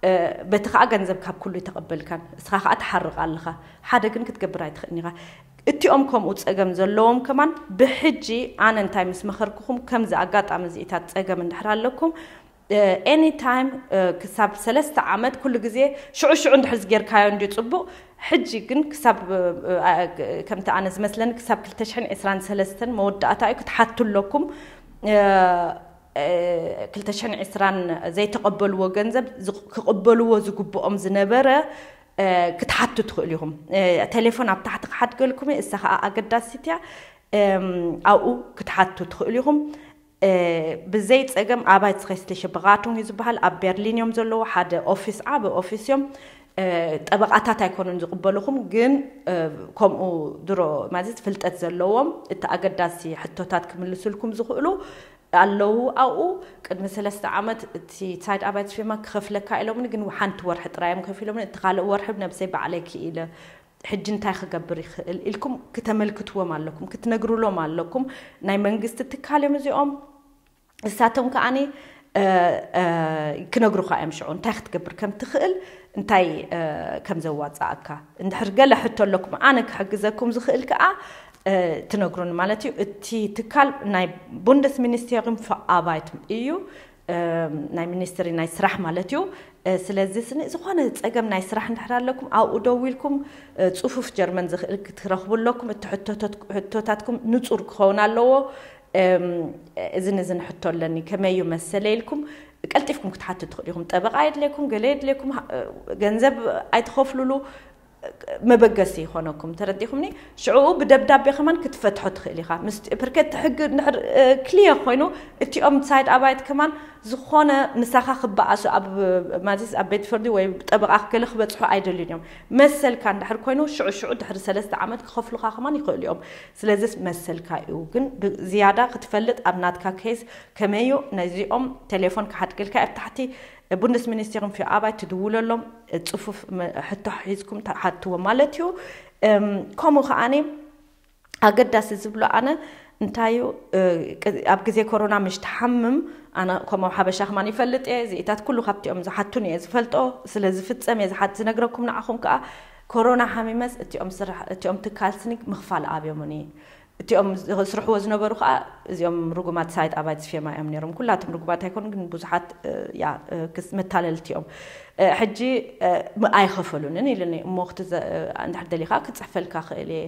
እ፣ በቲ ኸኣ ገንዘብ ካብ ኩሉ ኣይተቐበልካን። እስኻ ኸኣ ትሓርቕ ኣለኻ። ሓደ ግን ክትገብር ኣይትኽእልን ኢኻ። እቲኦም ከምኡ ጸገም ዘለዎም ከማን ብሕጂ ኣነ እንታይ ምስ መኸርኩኹም፣ ከምዚ ኣጋጣሚ እዚኢታት ጸገም እንድሕር ኣለኩም፣ እ፣ ኤኒ ታይም፣ እ፣ ክሳብ ሰለስተ ዓመት ኩሉ ግዜ ሽዑ ሽዑ እንድሕር ዝጌርካዮ እንድዩ ጽቡቕ። ሕጂ ግን ክሳብ፣ እ፣ እ፣ እ፣ ከምቲ ኣነ ዝመስለኒ ክሳብ ክልተ ሽሕን ዕስራን ሰለስተን መወዳእታ እዩ ክትሓቱ ኣለኩም። እ፣ እ፣ ክልተ ሽሕን ዕስራን ዘይተቐበልዎ ገንዘብ ዝቕ-፣ ክቕበልዎ ዝግብኦም ዝነበረ፣ እ፣ ክትሓቱ ትኽእሉ ኢኹም። እ፣ ቴሌፎን ኣብ ታሕቲ ክሓድገልኩም እየ፣ እሳ ኸኣ ኣገዳሲት እያ። እም፣ ኣብኡ ክትሓቱ ትኽእሉ ኢኹም። እ፣ ብዘይ ጸገም ኣባይት ስኸስሊሸ በራቱንግ እዩ ዝበሃል። ኣብ ቤርሊን እዮም ዘለዉ። ሓደ ኦፊስ፣ ዓቢ ኦፊስ እዮም። እ፣ ጠበቓታት ኣይኮኑን ዝቕበሉኹም፣ ግን፣ እ፣ ከምኡ ድሮ ማለት ፍልጠት ዘለዎም፣ እቲ ኣገዳሲ ሕቶታት ክምልሱልኩም ዝኽእሉ ኣለዉ ኣብኡ። ቅድሚ ሰለስተ ዓመት እቲ ሳይድ ኣባይት ፊርማ ክኸፍለካ ኢሎምኒ፣ ግን ሓንቲ ወርሒ ጥራይ እዮም ከፊሎምኒ። እቲ ካልእ ወርሒ ነብሰይ ባዕለይ ክኢለ ሕጂ እንታይ ክገብር ይኽእል ኢልኩም ክተመልክትዎም ኣለኩም፣ ክትነግሩሎም ኣለኩም። ናይ መንግስቲ ትካል እዮም እዚኦም። እሳቶም ከኣኒ፣ እ፣ እ፣ ክነግሩኻ እዮም ሽዑ እንታይ ክትገብር ከም ትኽእል፣ እንታይ፣ እ፣ ከም ዘዋጽኣካ። እንድሕር ገለ ሕቶ ኣለኩም፣ ኣነ ክሕግዘኩም ዝኽእል ከኣ፣ እ፣ ትነግሩኒ ማለት እዩ። እቲ ትካል ናይ ቡንደስ ሚኒስቴሪም ፎር ኣርባይት እዩ፣ እ፣ ናይ ሚኒስትሪ ናይ ስራሕ ማለት እዩ። እ፣ ስለዚ ስኒ ዝኾነ ጸገም ናይ ስራሕ እንድሕር ኣለኩም፣ ኣብኡ ደው ኢልኩም፣ እ፣ ጽፉፍ ጀርመን ዝኽእል ክትረኽቡ ኣለኩም። እቲ ሕቶታት-፣ ሕቶታትኩም ንጹር ክኸውን ኣለዎ። እም፣ እዝን እዝን ሕቶ ኣለኒ፣ ከመይ እዩ መሰለ ኢልኩም ቀልጢፍኩም ክትሓቱ ትኽእሉ ኢኹም። ጠበቓ የድልየኩም፣ ገለ የድልየኩም፣ ሃ-፣ ገንዘብ ኣይትኸፍሉሉ፣ መበገሲ ይኾነኩም። ተረዲኹምኒ? ሽዕኡ ብደብዳቤ ከማን ክትፈትሖ ትኽእል ኢኻ። ምስ ፕርከት ሕጊ እንድሕር፣ እ፣ ክሊየር ኮይኑ፣ እቲኦም ሳይድ ኣባይት ከማን ዝኾነ ምሳኻ ክበኣሱ ኣብ፣ ማለት ኣብ ቤት ፍርዲ ወይ ጠበቓ ገለ ክበጽሑ ኣይደልዩን እዮም። መሰልካ እንድሕር ኮይኑ፣ ሽዑ ሽዑ ድሕሪ ሰለስተ ዓመት ክኸፍሉኻ ከማን ይኽእሉ እዮም። ስለዚስ መሰልካ እዩ። ግን ብዝያዳ ክትፈልጥ ኣብ ናትካ ኬስ ከመይ እዩ፣ ነዚኦም ቴሌፎን ክሓድግልካ ኣብ ታሕቲ ቡንደስ ሚኒስቴርን ፊ ኣባይ ትድውለሎም፣ ጽፉፍ መ-፣ ሕቶ ሒዝኩም ትሓትዎ ማለት እዩ። እም፣ ከምኡ ከኣኒ ኣገዳሲ ዝብሎ ኣነ እንታይ እዩ፣ እ፣ ቅ-፣ ኣብ ግዜ ኮሮና ምሽ ትሓምም፣ ኣነ ከምኡ ሓበሻ ከማን ይፈልጥ እየ፣ እዚኢታት ኩሉ ካብቲኦም ዝሓቱን እየ ዝፈልጦ፣ ስለ ዝፍጸም እየ ዝሓት-፣ ዝነግረኩም ንዓኹም ከኣ። ኮሮና ሓሚመስ እቲኦም ስራሕ፣ እቲኦም ትካል ስኒ ምኽፋል ኣብዮምኒ። እቲኦም ዝስርሕዎ ዝነበሩ ከኣ እዚኦም ርጉማት ሳይድ ኣባይት ፊርማ እዮም ነይሮም። ኩላቶም ርጉማት ኣይኮኑን፣ ግን ብዙሓት፣ እ፣ ያ፣ እ፣ ክስ-፣ መታለልቲ እዮም። እ፣ ሕጂ፣ እ፣ ም-፣ ኣይኸፈሉንን ኢሉኒ። እሞ ክቲ ዘ-፣ እ፣ እንድሕር ደሊኻ ክጽሕፈልካ ክእል እየ።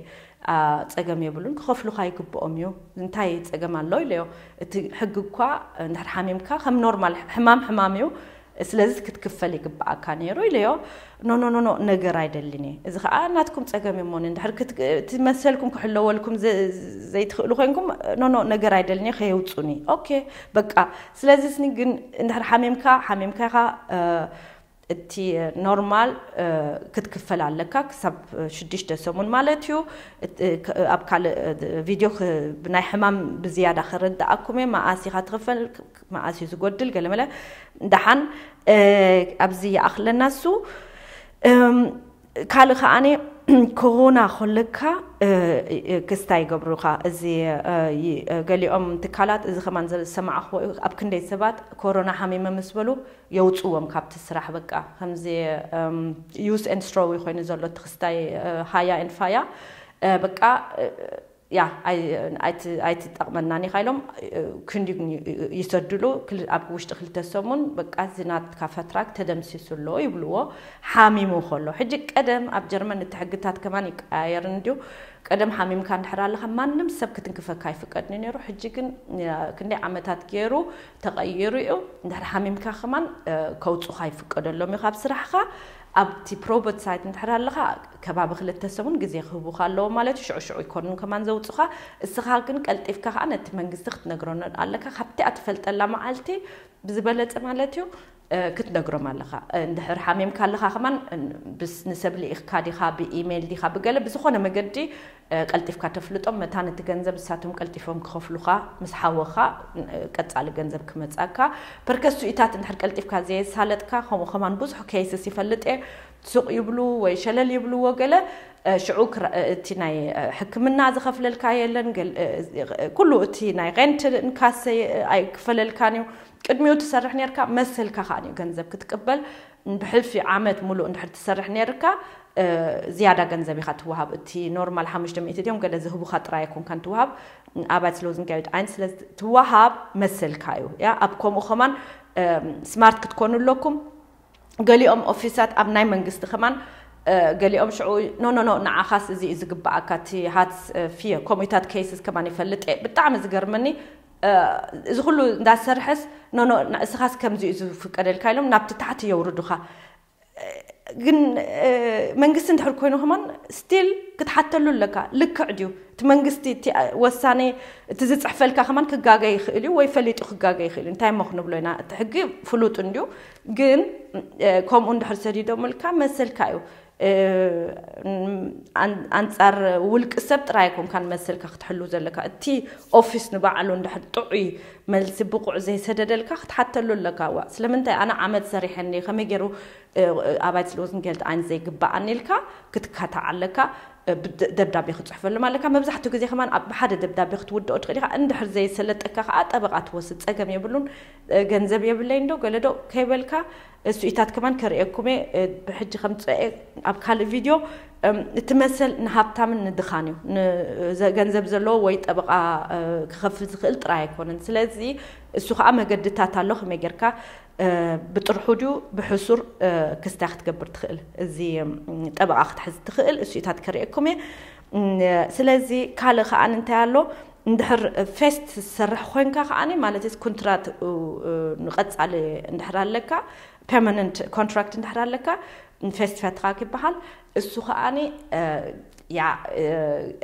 ኣ፣ ጸገም የብሉን፣ ክኸፍሉኻ ይግብኦም እዩ። እንታይ ጸገም ኣሎ ኢለዮ። እቲ ሕጊ እኳ እንድሕር ሓሚምካ ከም ኖርማል ሕማም ሕማም እዩ። ስለዚ ክትክፈል ይግብኣካ ነይሩ ኢለዮ። ኖ፣ ኖ፣ ኖ፣ ኖ፣ ነገር ኣይደልን እየ። እዚ ኸኣ ናትኩም ጸገም እሞ እንድሕር ክት-፣ እቲ መሰልኩም ክሕለወልኩም ዘ-፣ ዘይትኽእሉ ኮይንኩም፣ ኖ፣ ኖ፣ ነገር ኣይደልን እየ፣ ከየውጹኒ። ኦኬ፣ በቃ። ስለዚ ስኒ ግን እንድሕር ሓሚምካ፣ ሓሚምካ ኢኻ፣ እ፣ እቲ ኖርማል፣ እ፣ ክትክፈል ኣለካ ክሳብ ሽዱሽተ ሰሙን ማለት እዩ። እት-፣ እ፣ ክ-፣ ኣብ ካልእ፣ እ፣ ቪድዮ ክ-፣ ብናይ ሕማም ብዝያዳ ክርድኣኩም እየ። መኣስ ኢኻ ትኽፈል፣ መኣስ እዩ ዝጎድል፣ ገለመለ። ደሓን፣ እ፣ ኣብዚ ይኣኽለና እሱ። እም፣ ካልእ ከኣኒ ኮሮና ኮለካ ክስታይ ይገብሩኻ። እዚ ገሊኦም ትካላት፣ እዚ ከማን ዝሰማዕኽዎ እዩ፣ ኣብ ክንደይ ሰባት ኮሮና ሓሚመ ምስ በሉ የውፅዎም ካብቲ ስራሕ። በቃ ከምዚ use and throw ኮይኑ ዘሎ እቲ ክስታይ ሃያ and fire። በቃ ያ ኣይትጠቕመናን ኢኻ ኢሎም ክንዲ ይሰድሉ። ኣብ ውሽጢ ክልተ ሰሙን በቃ እዚ ናትካ ፈትራክ ተደምሲሱ ኣሎ ይብልዎ። ሓሚሙ ከሎ ሕጂ፣ ቀደም ኣብ ጀርመን እቲ ሕግታት ከማን ይቀያየር እንድዩ። ቀደም ሓሚምካ እንድሕር ኣለኻ ማንም ሰብ ክትንክፈካ ኣይፍቀድን ነይሩ። ሕጂ ግን ክንደይ ዓመታት ገይሩ ተቐይሩ እዩ። እንድሕር ሓሚምካ ከማን ከውፁኻ ይፍቀደሎም እዩ ካብ ስራሕኻ። ኣብቲ ፕሮቦት ሳይት እንድሕር ኣለኻ ከባቢ ክልተ ሰሙን ግዜ ክህቡኻ ኣለዎ ማለት እዩ። ሽዑ ሽዑ ይኮኑን ከማን ዘውፁኻ። እስኻ ግን ቀልጢፍካ ከዓ ነቲ መንግስቲ ክትነግረኖ ኣለካ። ካብቲኣ ትፈልጠላ መዓልቲ ብዝበለፀ ማለት እዩ ክትነግሮም ኣለኻ። እንድሕር ሓሚምካ ኣለኻ ከማን ብስ ንሰብ ልኢኽካ ዲኻ፣ ብኢሜይል ዲኻ፣ ብገለ ብዝኾነ መገዲ ቀልጢፍካ ተፍልጦም። መታን እቲ ገንዘብ ንሳቶም ቀልጢፎም ክኸፍሉኻ ምስ ሓወኻ ቀጻሊ ገንዘብ ክመጻካ። ፐርከስ ሱኢታት እንድሕር ቀልጢፍካ ዘየሳለጥካ፣ ከምኡ ከማን ብዙሕ ኬይስስ ይፈልጥ እየ። ሱቕ ይብሉ ወይ ሸለል ይብልዎ ገለ ሽዑ እቲ ናይ ሕክምና ዝኸፍለልካ የለን። ኩሉ እቲ ናይ ሬንት ንካሰ ኣይክፈለልካን እዩ። ቅድሚኡ ትሰርሕ ነርካ መሰልካ ከኣ እዩ ገንዘብ ክትቅበል። ብሕልፊ ዓመት ሙሉእ እንድሕር ትሰርሕ ነርካ ዝያዳ ገንዘብ ኢኻ ትወሃብ። እቲ ኖርማል ሓሙሽተ ሚእቲ ድዮም ገለ ዝህቡኻ ጥራይ ኣይኮንካን ትወሃብ። ኣባይት ስለ ዝንጋዩት ዓይን ስለ ትወሃብ መሰልካ እዩ። ያ ኣብ ከምኡ ከማን ስማርት ክትኮኑ ኣለኩም። ገሊኦም ኦፊሳት ኣብ ናይ መንግስቲ ከማን ገሊኦም ሽዑ ኖ ኖ ኖ ንዓኻስ እዚ እዩ ዝግባኣካ፣ እቲ ሃትስ ፊየ ከምኡታት ኬይስስ ከማን ይፈልጥ እየ። ብጣዕሚ ዝገርመኒ እዚ ኩሉ እንዳሰርሐስ ኖ ኖ እስኻስ ከምዚ እዩ ዝፍቀደልካ ኢሎም ናብቲ ታሕቲ የውርዱኻ። ግን መንግስቲ እንድሕር ኮይኑ ከማን ስቲል ክትሓተሉ ኣለካ። ልክዕ ድዩ እቲ መንግስቲ እቲ ወሳኔ እቲ ዝፅሕፈልካ ከማን ክጋገ ይኽእል እዩ ወይ ፈሊጡ ክጋገ ይኽእል እዩ። እንታይ እሞ ክንብሎ ኢና? እቲ ሕጊ ፍሉጥ እንድዩ። ግን ከምኡ እንድሕር ሰዲዶምልካ መሰልካ እዩ። ኣንፃር ውልቂ ሰብ ጥራይ ኣይኮንካን መሰልካ ክትሕሉ ዘለካ። እቲ ኦፊስ ንባዕሉ እንድሕር ጥዑይ መልሲ ብቑዕ ዘይሰደደልካ ክትሓተሉ ኣለካ። ዋ ስለምንታይ ኣነ ዓመት ሰሪሐኒ ከመይ ገይሩ ኣባይት ስለ ወዝንጌልት ኣይን ዘይግባኣኒ ኢልካ ክትካታዕ ኣለካ። ደብዳቤ ክትፅሕፈሎም ኣለካ። መብዛሕትኡ ግዜ ከማን ኣብ ሓደ ደብዳቤ ክትውድኦ ትኽእል ኢኻ። እንድሕር ዘይሰለጠካ ከዓ ጠበቃ ትወስድ፣ ፀገም የብሉን። ገንዘብ የብለይ እንዶ ገለዶ ከይበልካ እሱኢታት ከማን ከርእየኩም እየ። ብሕጂ ከምፅኦ እየ ኣብ ካልእ ቪድዮ። እቲ መሰል ንሃብታምን ንድኻን እዩ። ገንዘብ ዘለዎ ወይ ጠበቃ ክኸፍል ዝኽእል ጥራይ ኣይኮነን። ስለዚ እሱ ከዓ መገድታት ኣሎ ከመይ ጌርካ ብጥርሑ ድዩ ብሕሱር ክስታይ ክትገብር ትኽእል፣ እዚ ጠበቓ ክትሕዝ ትኽእል። እሱኢታት ከርእየኩም እየ። ስለዚ ካልእ ከዓን እንታይ ኣሎ? እንድሕር ፌስት ዝሰርሕ ኮይንካ ከዓኒ ማለት ኮንትራት ንቐጻሊ እንድሕር ኣለካ፣ ፐርማነንት ኮንትራክት እንድሕር ኣለካ፣ ፌስት ፈትኻ ይበሃል። እሱ ከዓኒ ያ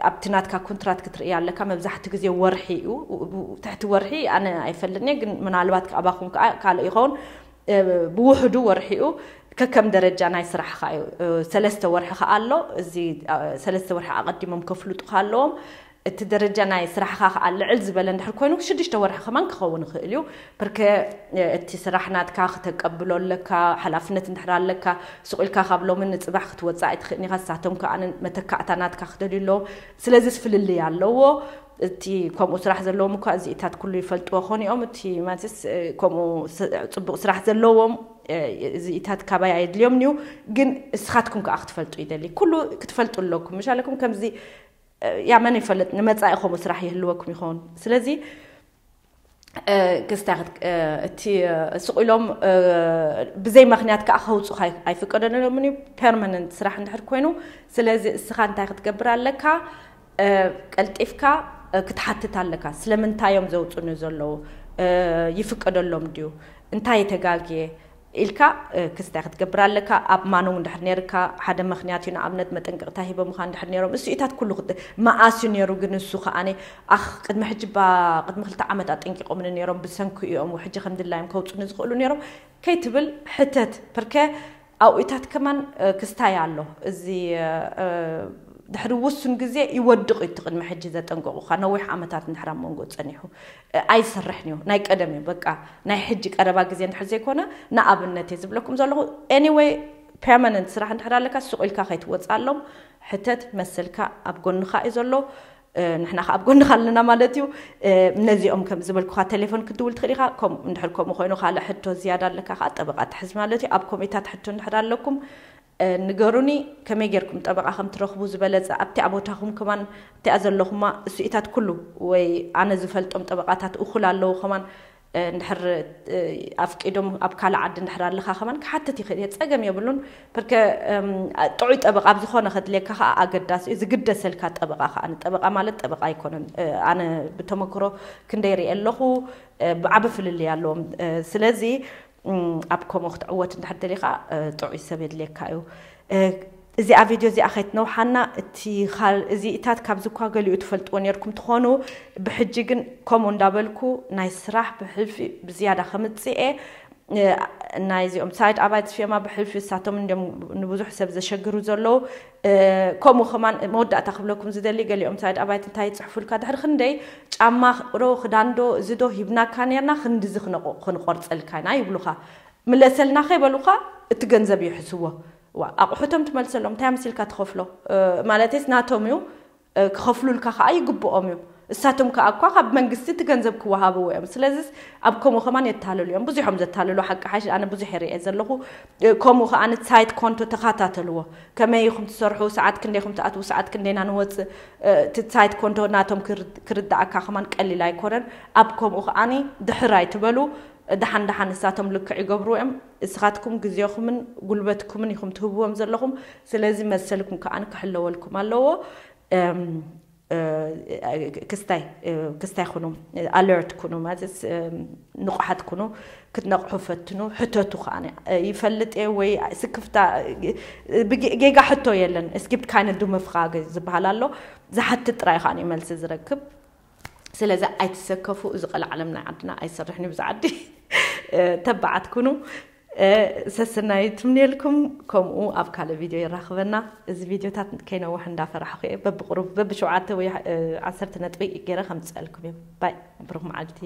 ኣብቲ ናትካ ኮንትራት ክትርእያ ኣለካ። መብዛሕቲ ግዜ ወርሒ እዩ። ትሕቲ ወርሒ ኣነ ኣይፈልጥን እየ፣ ግን ምናልባት ኣባኹም ከዓ ካልእ ይኸውን። ብውሕዱ ወርሒኡ ከከም ደረጃ ናይ ስራሕኻ እዩ። ሰለስተ ወርሒ ከዓ ኣሎ። እዚ ሰለስተ ወርሒ ኣቐዲሞም ከፍልጡኻ ኣለዎም። እቲ ደረጃ ናይ ስራሕኻ ከዓ ልዕል ዝበለ እንድሕር ኮይኑ ሽዱሽተ ወርሒ ከማን ክኸውን ይኽእል እዩ። ብርከ እቲ ስራሕ ናትካ ክተቀብሎ ኣለካ፣ ሓላፍነት እንድሕር ኣለካ። ስቕ ኢልካ ካብ ሎሚ ንፅባሕ ክትወፅእ ኣይትኽእልን ኢኻ። ንሳቶም ከዓ መተካእታ ናትካ ክደልዩ ኣለዎም። ስለዚ ፍልልይ ኣለዎ። እቲ ከምኡ ስራሕ ዘለዎም እኳ እዚኢታት ኩሉ ይፈልጥዎ ኾኑ እዮም። እቲ ማለትስ ከምኡ ጽቡቕ ስራሕ ዘለዎም እዚኢታት ካባይ ኣየድልዮም እዩ። ግን እስኻትኩም ከዓ ክትፈልጡ ይደሊ። ኩሉ ክትፈልጡ ኣለኩም። ምሻለኩም ከምዚ ያ መን ይፈልጥ ንመጻኢ ከምኡ ስራሕ ይህልወኩም ይኸውን። ስለዚ ክስታይ እቲ ስቕ ኢሎም ብዘይ ምኽንያት ከዓ ከውፁኻ ኣይፍቀደሎምን እዩ፣ ፐርማነንት ስራሕ እንድሕር ኮይኑ። ስለዚ እስኻ እንታይ ክትገብር ኣለካ? ቀልጢፍካ ክትሓትት ኣለካ። ስለምንታይ እዮም ዘውፅኑ ዘለዉ? ይፍቀደሎም ድዩ? እንታይ የተጋግየ ኢልካ ክስታይ ክትገብር ኣለካ። ኣብ ማኖም እንድሕር ነርካ ሓደ ምኽንያት እዩ፣ ንኣብነት መጠንቀቕታ ሂቦምኻ እንድሕር ነይሮም፣ እሱኢታት ኩሉ መኣስ እዩ ነይሩ። ግን እሱ ከዓኒ ኣኽ ቅድሚ ሕጂ ባ ቅድሚ ክልተ ዓመት ኣጠንቂቖምኒ ነይሮም፣ ብሰንኩ እዮም ሕጂ ከም ድላዮም ከውፅኑ ዝኽእሉ ነይሮም ከይትብል ሕተት። ፐርከ ኣብኡታት ከማን ክስታይ ኣሎ። እዚ ድሕሪ ውሱን ግዜ ይወድቕ እዩ እቲ ቅድሚ ሕጂ ዘጠንቀቑኻ፣ ነዊሕ ዓመታት እንድሕር ኣብ መንጎ ጸኒሑ ኣይሰርሕን እዩ። ናይ ቀደም እዩ በቃ፣ ናይ ሕጂ ቀረባ ግዜ እንድሕር ዘይኮነ፣ ንኣብነት እየ ዝብለኩም ዘለኹ። ኤኒወይ ፐርማነንት ስራሕ እንድሕር ኣለካ፣ ሱቕ ኢልካ ከይትወፅኣሎም ሕተት። መሰልካ ኣብ ጎንኻ እዩ ዘሎ። ንሕና ከ ኣብ ጎንኻ ኣለና ማለት እዩ። ነዚኦም ከም ዝበልኩኻ ቴሌፎን ክትድውል ትኽእል ኢኻ። ከምኡ እንድሕር ከምኡ ኮይኑ ካልእ ሕቶ ዝያዳ ኣለካ ከዓ ጠበቓ ትሕዝ ማለት እዩ። ኣብ ኮሚታት ሕቶ እንድሕር ኣለኩም ንገሩኒ። ከመይ ጌርኩም ጠበቓ ከም ትረኽቡ ዝበለጸ ኣብቲ ኣብ ቦታኹም ከማን እቲኣ ዘለኹማ እሱኢታት ኩሉ ወይ ኣነ ዝፈልጦም ጠበቓታት እኹል ኣለዉ ከማን እንድሕር ኣፍቂዶም ኣብ ካልእ ዓዲ እንድሕር ኣለኻ ከማን ክሓትት ይኽእል እየ፣ ጸገም የብሉን። ብርከ ጥዑይ ጠበቓ ኣብ ዝኾነ ከድልየካ ከዓ ኣገዳሲ እዩ። ዝግደሰልካ ጠበቓ ከዓ፣ ጠበቓ ማለት ጠበቓ ኣይኮነን። ኣነ ብተመክሮ ክንደይ ርእ ኣለኹ፣ ብዓቢ ፍልልይ ኣለዎም። ስለዚ ኣብ ከምኡ ክትዕወት እንድሕር ደሊኻ ጥዑይ ሰብ የድልየካ እዩ። እዚኣ ቪድዮ እዚኣ ከይትነውሓና፣ እቲ እዚኢታት ካብዚ እኳ ገሊኡ ትፈልጥዎ ነርኩም ትኾኑ፣ ብሕጂ ግን ከምኡ እንዳበልኩ ናይ ስራሕ ብሕልፊ ብዝያዳ ከምጽኤ፣ ናይዚኦም ሳይድ ኣባይት ፊርማ ብሕልፊ እሳቶም እንዲም ንብዙሕ ሰብ ዘሸግሩ ዘለዉ። ከምኡ ከማን መወዳእታ ክብለኩም ዝደሊ፣ ገሊኦም ሳይድ ኣባይት እንታይ ይፅሕፉልካ፣ ድሕሪ ክንደይ ጫማ ዶ ክዳን ዶ እዚ ዶ ሂብናካ ነርና፣ ክንድዚ ክንቆርፀልካ ኢና ይብሉኻ። ምለሰልና ከይበሉኻ እቲ ገንዘብ ይሕስዎ። ኣቑሑቶም ትመልሰሎም፣ እንታይ መሲልካ ትኸፍሎ? ማለትስ ናቶም እዩ፣ ክኸፍሉልካ ከዓ ይግብኦም እዩ። እሳቶም ከዓ እኳ ካብ መንግስቲ እቲ ገንዘብ ክወሃብዎ እዮም። ስለዚስ ኣብ ከምኡ ከማን የታልሉ እዮም። ብዙሖም ዘታልሉ ሓቂ ሓሽ ኣነ ብዙሕ የርእየ ዘለኹ። ከምኡ ከዓ ሳይት ኮንቶ ተኸታተልዎ። ከመይ ኢኹም ትሰርሑ፣ ሰዓት ክንደይ ኢኹም ትኣትዉ፣ ሰዓት ክንደይና ንወፅእ፣ እቲ ሳይት ኮንቶ ናቶም ክርዳእካ ከማን ቀሊል ኣይኮነን። ኣብ ከምኡ ከዓኒ ድሕር ኣይትበሉ። ደሓን ደሓን ንሳቶም ልክዕ ይገብሩ እዮም። እስኻትኩም ግዜኹምን ጉልበትኩምን ኢኹም ትህብዎም ዘለኹም። ስለዚ መሰልኩም ከዓኒ ክሕለወልኩም ኣለዎ። ክስታይ ክስታይ ኩኑ፣ ኣለርት ኩኑ፣ ማለት ንቑሓት ኩኑ፣ ክትነቕሑ ፈትኑ፣ ሕተቱ ከዓኒ። ይፈልጥ እየ ወይ ስክፍታ፣ ጌጋ ሕቶ የለን። እስኪፕት ካይነ ዱመፍኻ ዝበሃል ኣሎ። ዝሓትት ጥራይ ከዓኒ መልሲ ዝረክብ። ስለዚ ኣይትሰከፉ፣ እዚ ቀልዓለም ናይ ዓድና ኣይሰርሕን እዩ፣ ብዚ ዓዲ። ተባዓት ኩኑ። ሰስናይ ትምንየልኩም። ከምኡ ኣብ ካልእ ቪድዮ ይራኽበና። እዚ ቪድዮታት ከይነውሕ እንዳፈራሕኹ እየ። በብቁሩብ በብሸውዓተ ወይ ዓሰርተ ነጥቢ ገይረ ከምፅአልኩም እየ። ባይ፣ ብሩኽ መዓልቲ።